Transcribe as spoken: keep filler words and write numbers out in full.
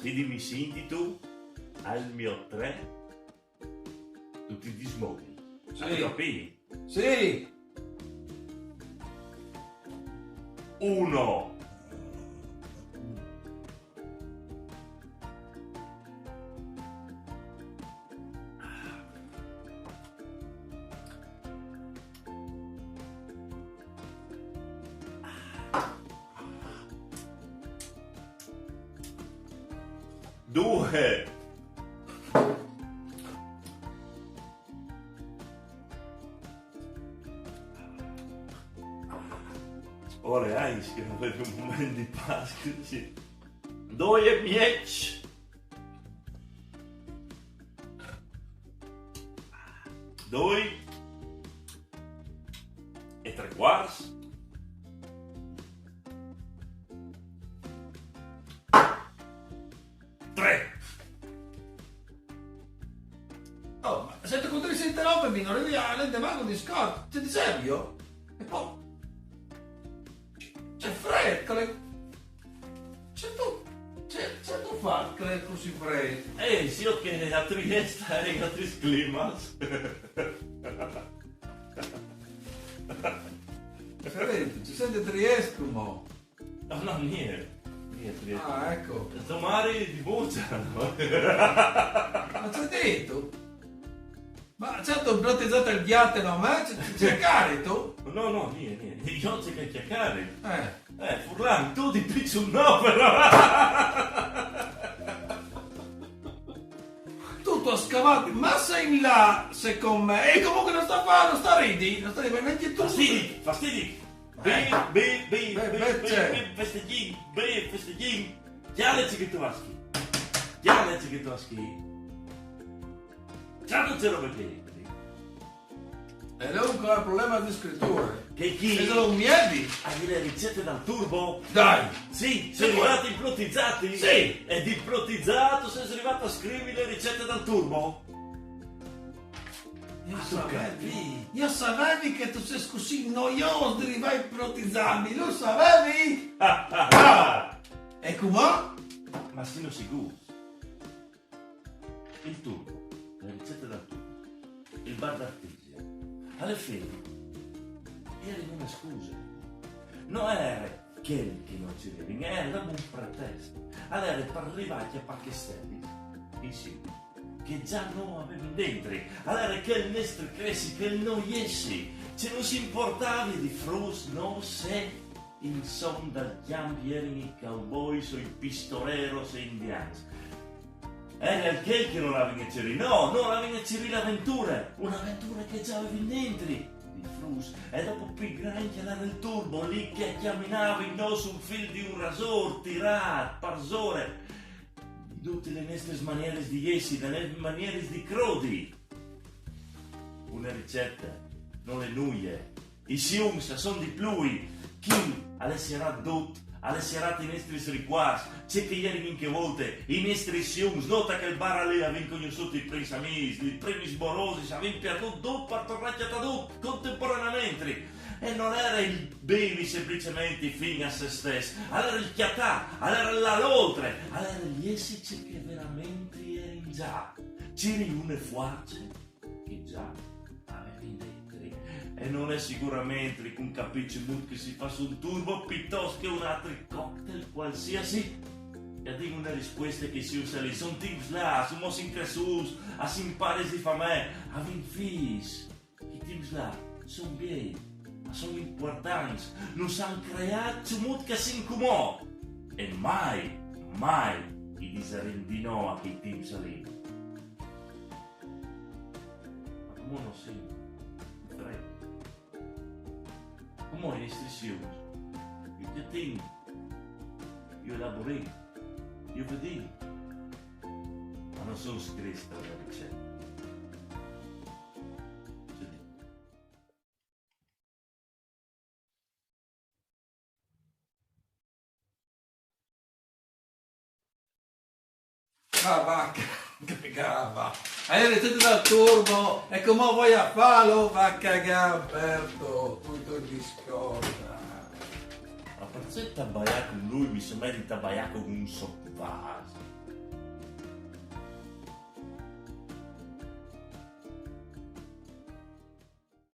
Ti mi senti tu? Al mio tre, tu ti dismogli. Sì. Hai capito? Sì. Uno. Due. Ora hai un momento di pace. Sì. Due e mezzo. Due e tre quarti. Tre. Oh, ma se tu conti sette robe mi non arrivi a niente manco di scorto. Ti dicevo io? E poi... C'è freddo, le... C'è tu... C'è, c'è tu fatto che è così freddo? Eh, sì, ok, a Trieste è a Tris Climas. Senti, ci senti Trieste mo? No, no, niente. Niente, niente. Ah, ecco. Domani di Boccia. Ma c'è detto? Ma certo, protezzato il ghiate, no? Ma c'è, c'è carico? No, no, niente, niente. Io c'è che chiacchiare. Eh. Eh, Furlan, tu di picciu no, però. Tutto scavato, ma sei in là, secondo me. E comunque non sta fare, non sta ridi, non sta ridi, ma neanche tu. Fastidi, fastidi. Be, be, be, be, be, be, festeghini, be, festeghini. Chiale che tu aschi. Chiale che tu aschi. Ciao, non c'ero perché. E lui ancora problema di scrittura. Che chi? E sono un miedi. Hai le ricette dal turbo? Dai. Sì, sei arrivato implotizzati? Sì. Ed implotizzati sei arrivato a scrivere le ricette dal turbo? Io Ah, sapevo. Capì. Io sapevo che tu sei così noioso di arrivare a implotizzarmi, lo sapevi? Ah, ah, ah. E come? Ma sono sicuro. Il turbo, le ricette dal turbo, il bar d'artesia, alla fine era una scusa. Non era quel che non ci era, era un pretesto. Allora, per arrivare a Pakistan, insieme, che già noi avevamo dentro, allora che il nostro cresci, che noi esci, ci non si importava di frutti, no, se in son dal campo erano i cowboy o i pistoleros o indiani. Era il che che non avevamo cerì, no, non avevamo cerì l'avventura, un'avventura che già avevamo dentro. Di frutti, e dopo più grande che era il turbo, lì che camminava in noi sul fil di un rasor, tirato, parsore, di tutte le nostre maniere di essere, le maniere di crodi. Una ricetta non è nulla. I siums a son di plui. Chi alle serate dut, alle serate i nostri riquars, c'è che ieri in che volte, i nostri siums, nota che il bar lì avevamo conosciuto i primi amis, i primi sborosi, avevamo piatto dut per tornare a chiattare dut contemporaneamente. E non era il bevi semplicemente fino a se stesso, allora il chiattà, allora l'altre, allora gli essi c'è che veramente era in già. C'eri una forza che già avevi dentro. E non è sicuramente con capisci mut che si fa un turbo piuttosto che un altro cocktail qualsiasi. E dico una risposta che si usa lì, sono teams là, sono mossi in cressus, a si impari si fa me, a vin fis. I teams là sono bei, ma sono importanti, non si hanno creato mut che si incumò. E mai, mai i disaremo di no a quei teams lì. Ma come non si? Tre. Come in istruzioni? Io che tengo, io elaborei, io vedei, ma non sono scritti per la ricetta. Cioè, Ah, vacca, che cava. Hai detto dal turbo e come vuoi a farlo? Va a cagare, Alberto, tutto il discorso. Ma perché tabaiaco con lui mi sembra di tabaiaco con un sotto?